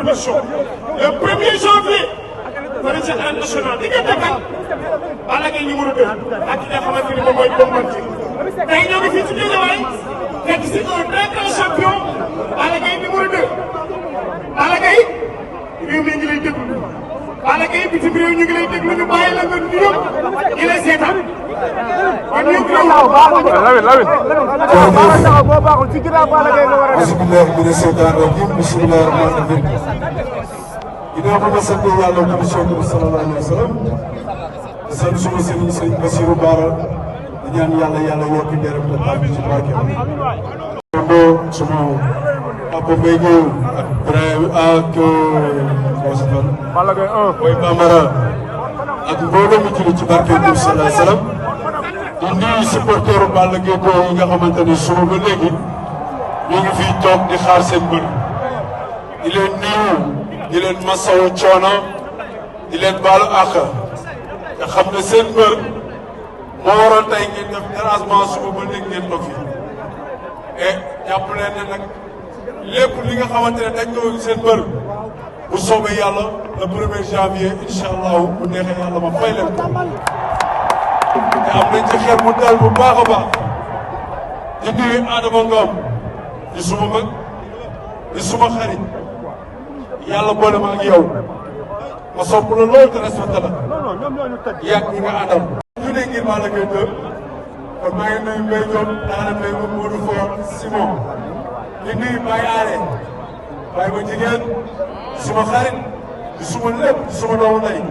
production le 1er janvier fële ca arène nationale diggante kan Balla Gaye numéro 2 ak ki nga xamante ni moom mooy Bombardier tey ñoo ngi fii ci Guédiawaye fekk si un très grand champion Balla Gaye numéro 2 Balla Gaye réew mi ngi lay déglu Balla Gaye bitim réew ñu ngi lay déglu ñu bàyyi la nga nuyoo ñu lay seetaan kon ñu ngi bisimilah bi ne seetaan rajim bisimilah rahmaani rahim ginnaaw ba ma sant yàlla bu Seydou sallallahu alayhi wa sallam di sant suma sëriñ sëriñ Bassirou Bara di ñaan yàlla yokk ndeeram te tàbbi ci barke suma papa Mbaye Gueye ak Ibrahima ak Moussa Balla Gaye Boy Bambara ak mbooloo mu julli ci barke bi sallallahu alayhi wa sallam di nuyu supporteru Balla Gaye yi nga xamante ni suba ba léegi ñu ngi fiy toog di xaar seen mbër di leen nuyu di leen masawu coono di leen baalu àq te xam ne seen mbër moo waroon tey ngeen def dérangement suba ba léegi ngeen toog fi et jàpp leen ne nag lépp li nga xamante ne dañ ko seen mbër bu soobee yàlla le 1er janvier incha allahu bu neexee yàlla ma fay leen ko te am nañ ci xel mu dal bu baax a baax di nuyu Adama Ngom di suma mag di suma xarit yàlla boole ma ak yow ma sopp la loolu te respecté la yàgg ñi nga àndal. ñu ne ngir Balla Gaye 2 kon maa ngi nuyu Mbaye Diop daana Mbaye moom Modou Fort Simon di nuyu Baye Aare Baye ba jigéen suma xarit di suma lépp di suma doomu ndey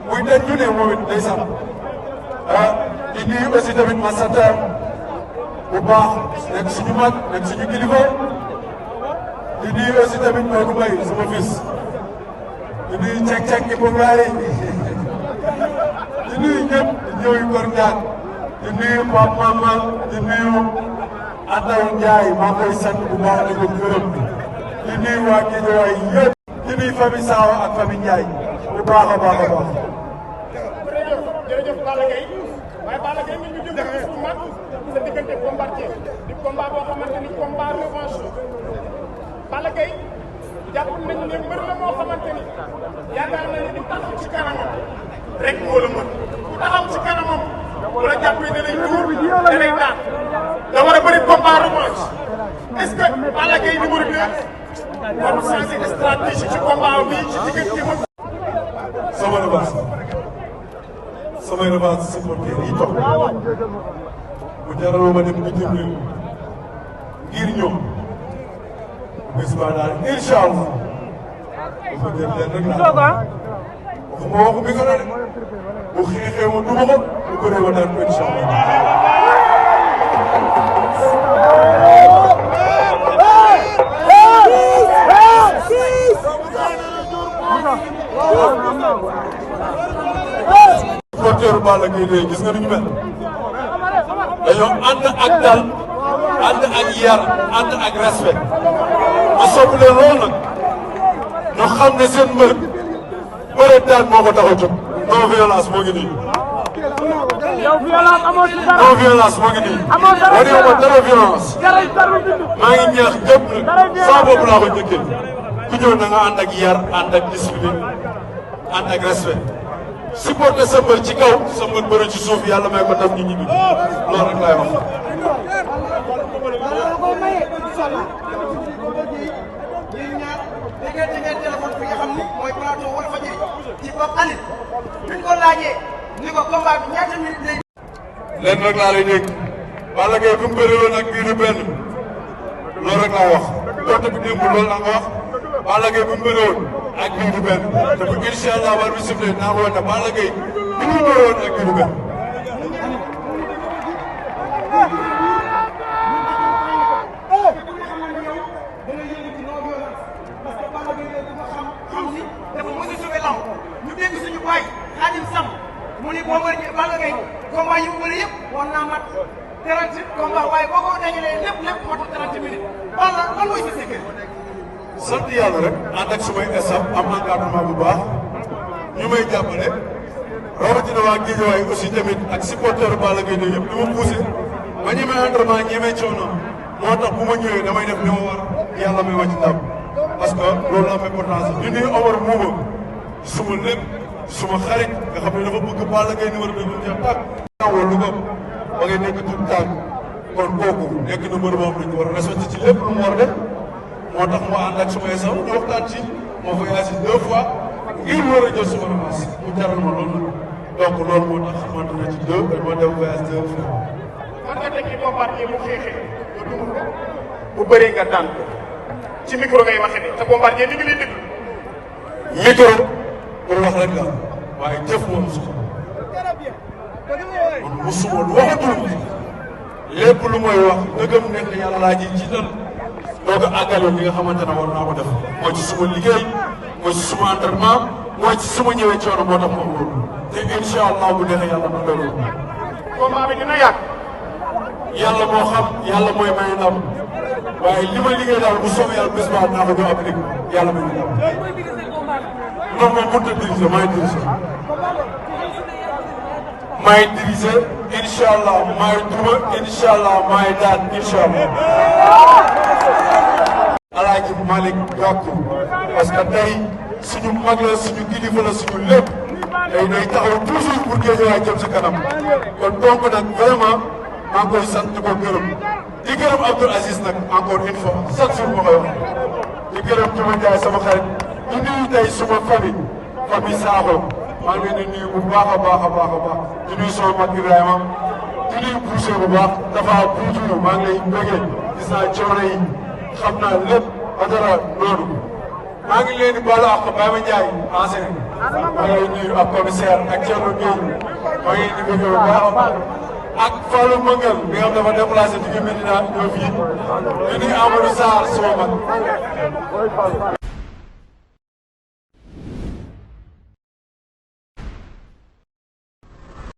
muy dañ ñu ne moom it day sax di nuyu aussi tamit ma santar bu baax nekk suñu mag nekk suñu kilifa di nuyu aussi tamit Mbaye Mbaye sama fils di nuyu cek-cek Ibrahima di nuyu ñëpp di ñëw Kor Ndiak di nuyu Pape Mama di nuyu Ataw Ndiaye maa koy sant bu baax di ko gërëm di nuyu waa Guédiawaye yëpp di nuyu famille Sawa ak famille Ndiaye bu baax a baax a baax. jërëjëf Balla Gaye waaye Balla Gaye ñu jëm ci bu mag sa diggante Bombardier di combat boo xamante ni combat revanche la Balla Gaye jàpp nañu ne mbër la moo xamante ni yaakaar nañu ni taxaw ci kanamam rek moo la mën ku taxaw ci kanamam bu la jàppee da lay tuur da lay daan da war a bëri combat revanche est-ce que Balla Gaye numéro 2 war changer stratégie ci combat bi ci diggante ma sama revanche samay revanche supporter yi toog bu jaraloo ma dem bitim réew ngir ñoom bés ba daal incha allah dafa jël leen rek laa waxuma waxu bi ko de bu xeexee ma duma ko bu bëree ma daan ko incha supporteru Balla Gaye de gis nga ni ñu mel dañoo ànd ak dal ànd ak yar ànd ak respect ma sopp leen lool nag ñu xam ne seen mbër bëre daan moo ko tax a jóg non violence moo ngi nii non violence moo ngi nii wane ma dara violence maa ngi ñaax ñëpp nag saa bopp laa ko njëkkee ku ñëw na nga ànd ak yar ànd ak discipline ànd ak respect supporter sa mbër ci kaw sa mbër bëri ci suuf yàlla may ko dam ñu ñibbi loolu rek laay wax. téléphone bi nga xam ni mooy plateau Walfadjri ci Pape Alé bi ñu ko laajee ni ko combat bi ñaata minute lay. lenn rek laa lay dégg Balla Gaye bu mu bëri woon ak biir benn loolu rek laa wax côté bi démb loolu la nga wax Balla Gaye bu mu bëri woon ak biir benn te bu incha allah war bi sifflé naa ko wane Balla Gaye bi mu bëri woon ak biir benn. mu ni Bombardier Balla Gaye combat yi mu bëri yëpp war naa mat 30 combat waaye boo ko dajalee lépp matul 30 minutes Balla lan mooy sa secret. sant yàlla rek ànd ak sumay staff am encadrement bu baax ñu may jàppale rawatina waa Guédiawaye aussi tamit ak supporter Balla Gaye de yëpp di ma poussé ma ñemee entraînement ñemee coono moo tax bu ma ñëwee damay def li ma war yàlla may wàcc ndam parce que loolu la am importance ñu nuyu Omar Mouma suma lépp suma xarit nga xam ne dafa bëgg Balla Gaye numéro 2 bu jeex tàkk. wala lu ko ba ngay nekk tout tànk kon kooku nekk na mbër moom lañ ko war a respecté ci lépp lu mu war a def moo tax mu ànd ak suma esaw ñu waxtaan ci moo voyagé 2 fois ngir war a jël suma revanche mu jaral ma loolu donc loolu moo tax xamante na ci 2 moo dem voyage 2 fois. man nga teg ci Bombardier mu xeexee nga dugg ko bu bëree nga daan ko ci micro ngay waxee de te Bombardier mi ngi lay dégg. micro pour wax rek la waaye jëf moom su man mosuma waxatul lépp lu mooy wax dëggam nekk yàlla laa ji jiital doo ko àggale li nga xamante ne war naa ko def mooy ci suma liggéey mooy ci suma entraînement mooy ci suma ñëwee coono moo tax ma wóor te incha allah bu neexee yàlla na doon combat bi dina yàgg. yàlla moo xam yàlla mooy may ndam waaye li ma liggéey daal bu soobee yàlla bés ba naa ko ñëw appliqué yàlla may ndam non moom mënut a diriger maay diriger maay diriger incha allah maay duma incha allah maay daan incha allah. Alaaji Malick Gakou parce que tey suñu mag la suñu kilifa la suñu lépp tey day taxaw toujours pour Guédiawaye jëm si kanam kon donc nag vraiment maa ngi koy sant di ko gërëm di gërëm Abdoul Aziz nag encore une fois chaque jour ma koy wax di gërëm Juma Ndiaye sama xarit di nuyu tey suma famille Sakho maa ngi leen di nuyu bu baax a baax a baax a baax di nuyu sama mag Ibrahima di nuyu Boucher bu baax dafa buutu maa ngi lay bëggee gis naa coono yi xam naa lépp ba dara loolu maa ngi leen di baalu ak Baye Ndiaye ancien maa ngi lay nuyu ak commissaire ak Thierno Gueye maa ngi leen di bëggee bu baax a baax ak Fallou Mangal bi nga xam dafa déplacé di nga Medina ñëw fii di nuyu Amadou Sarr sama mag